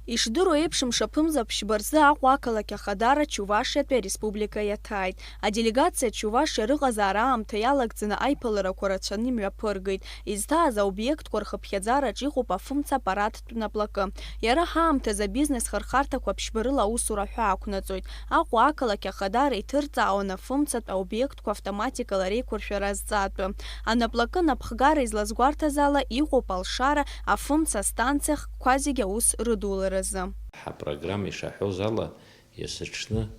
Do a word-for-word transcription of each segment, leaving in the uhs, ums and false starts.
Ишдыру еиԥш, мшаԥымза ԥшьба рзы Аҟәа ақалақь Ахадара Чувашиатәи ареспублика иаҭааит. Аделегациа Чувашиа рыҟазаара аамҭа иалагӡаны аиԥыларақәа рацәаны имҩаԥыргеит. Изҭааз аобиектқәа рхыԥхьаӡараҿ иҟоуп афымца аппараҭтә наплакы. Иара ҳаамҭазы абизнес хырхарҭақәа ԥшьба рыла аусура ҳәаақәнаҵоит. Аҟәа ақалақь Ахадара иҭырҵаауан афымцатә аобиектқәа автоматикала реиқәыршәара азҵаатәы. Анаплакы напхгара излазгәарҭаз ала, иҟоуп алшара, афымца астанциа, хкқәа зегьы аус рыдуларазы. Ҳапрограмма ишаҳәоз ала, есыҽны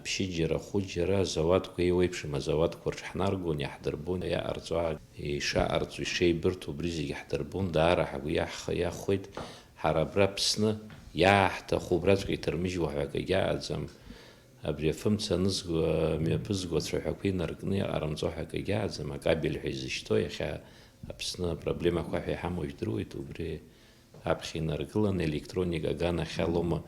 ԥшьыџьара, хәыҷ-џьара азауадқәа еиуеиԥшым азауадқәа рҿы ҳнаргон, иаҳдырбон, иаҟарҵо, ишаҟарҵо, ишеибырҭо, убри зегьы ҳдырбон, даара ҳгәы иаҳх-, иахәеит. Ҳара абра Аԥсны иааҳҭаху убраҵәҟьа иҭырмыжьуа ҳәа акагьы аҟаӡам. Абри афымца анызго, мҩаԥызго ацәаҳәақәа инаркны иҟарымҵо ҳәа акагьы аӡам, акабель ҳәа изышьҭоу иахьа Аԥсны апроблемақәа ҳәа иҳамоу жәдыруеит, убри аԥхьа инаргыланы електроника аганахьалома.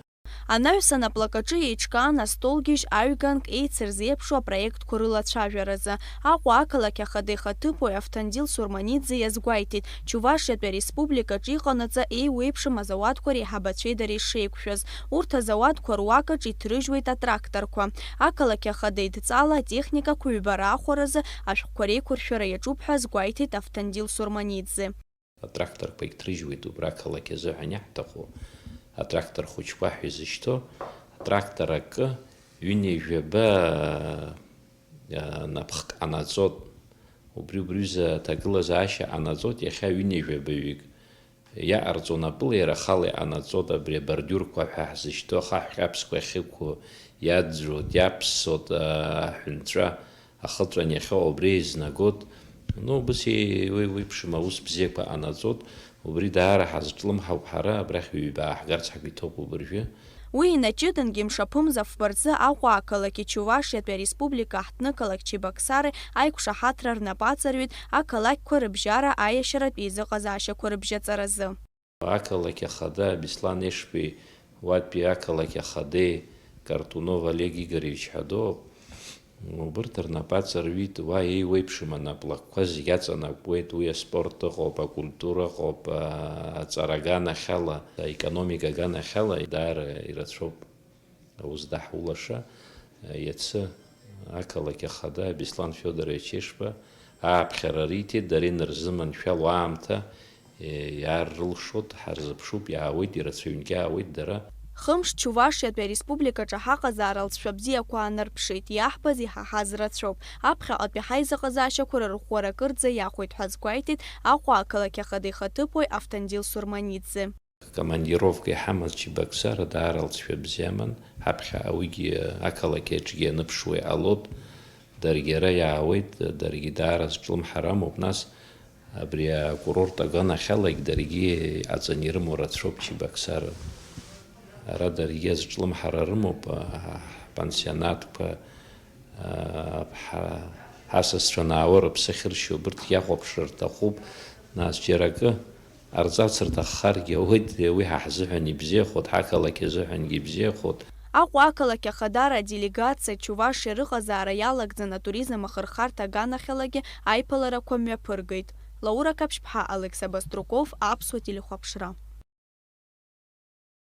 Анаҩсан аплакаҿы еиҿкаан астолгьежь аҩганк еицырзеиԥшу апроектқәа рылацәажәаразы. Аҟәа ақалақь ахада ихаҭыԥуаҩ Автандил Сурманиӡе иазгәеиҭеит, Чувашиатәи ареспубликаҿы иҟанаҵа еиуеиԥшым азауадқәа реиҳабацәеи дареи шеиқәшәаз. Урҭ азауадқәа руакаҿ иҭрыжьуеит атракторқәа. Ақалақь ахада идҵала атехникақәа ҩба раахәаразы ашәҟәқәа реиқәыршәара иаҿуп ҳәа азгәеиҭеит Автандил Сурманиӡе. Атракторқәа егьҭрыжьуеит убра ақалақь азыҳәан иаҳҭаху атрактор хәыҷқәа ҳәа изышьҭоу атрактор акы ҩынҩажәаба, а, напхк ҟанаҵот. Убри, убри рзы аҭагылазаашьа ҟанаҵот, иахьа ҩынҩажәабаҩык иаҟарҵон атәыла, иара ахала иҟанаҵот, абри абордиурқәа ҳәа ҳзышьҭоу ахаҳә ҟьаԥсқәа ахьықәу иаӡәӡәоит, иаԥссоит, аҳәынҵәа ахыҵәан иахьоу убри еизнагот. Ну, убыс еи-, уи, уи ԥшым аус бзиақәа ҟанаҵот, убри даара ҳазҿлымҳауп ҳара, абрахь ҩба ааҳгарц ҳгәы иҭоуп убыржәы. Уи инаҷыдангьы мшаԥымза фба рзы Аҟәа ақалақьи Чувашиатәи ареспублика аҳҭнықалақь Чебоксари аиқәшаҳаҭра рнапы аҵарҩит ақалақьқәа рыбжьара аиашьаратә еизыҟазаашьақәа рыбжьаҵаразы. Ақалақь ахада Беслан Ешбеи, уатәи ақалақь ахадеи Картунов Олег Игоревич ҳәа дыҟоуп. Убырҭ рнапы аҵарҩит, уа еиуеиԥшым анаплакқәа зегь аҵанакуеит, уи аспорт ыҟоуп, акультура ыҟоуп, а-, аҵара аганахьала, аекономика аганахьала даара ирацәоуп. Аус даҳулаша, иацы ақалақь ахада Беслан Федорович Ешба ааԥхьара риҭеит, дара инарзыманшәало аамҭа, иааррылшоит, ҳарзыԥшуп, иаауеит, ирацәаҩнгьы аауеит дара. Хымш Чувашиатәи ареспубликаҿы ҳаҟазаара алҵшәа бзиақәа аанарԥшит, иаҳбаз, иҳаҳаз рацәоуп. Аԥхьаҟатәи ҳаизыҟазаашьақәа рырӷәӷәара кырӡа иахәеит ҳәа азгәеиҭеит Аҟәа ақалақь ахада ихаҭыԥуаҩ Автандил Сурманиӡе. Командировка иҳамаз Чебоксара даара алҵшәа бзиа аман, ҳаԥхьаҟа уигьы ақалақь аҿгьы ианыԥшуа иҟалоит, даргьы ара иаауеит, даргьы даара зҿлымҳара амоуп, нас абри акурорт аганахьалагь даргьы иҟаҵаны ирымоу рацәоуп Чебоксара. Ара даргьы азҿлымҳара рымоуп, а, ҳпансионатқәа, а, ҳа-, ҳасасцәа анаауа рыԥсы ахьыршьо, убырҭ иахәаԥшра рҭахуп, нас џьара акы ҟарҵарц рҭаххаргьы ауеит, уи ҳа ҳзыҳәан ибзиахоит, ҳақалақь азыҳәангьы ибзиахоит. Аҟәа ақалақь ахадара аделегациа Чувашиа рыҟазаара иалагӡан атуризм ахырхарҭа аганахьалагьы аиԥыларақәа мҩаԥыргеит. Лаура Қаԥшьԥҳа, Алекса Баструков, Аԥсуа телехәаԥшра.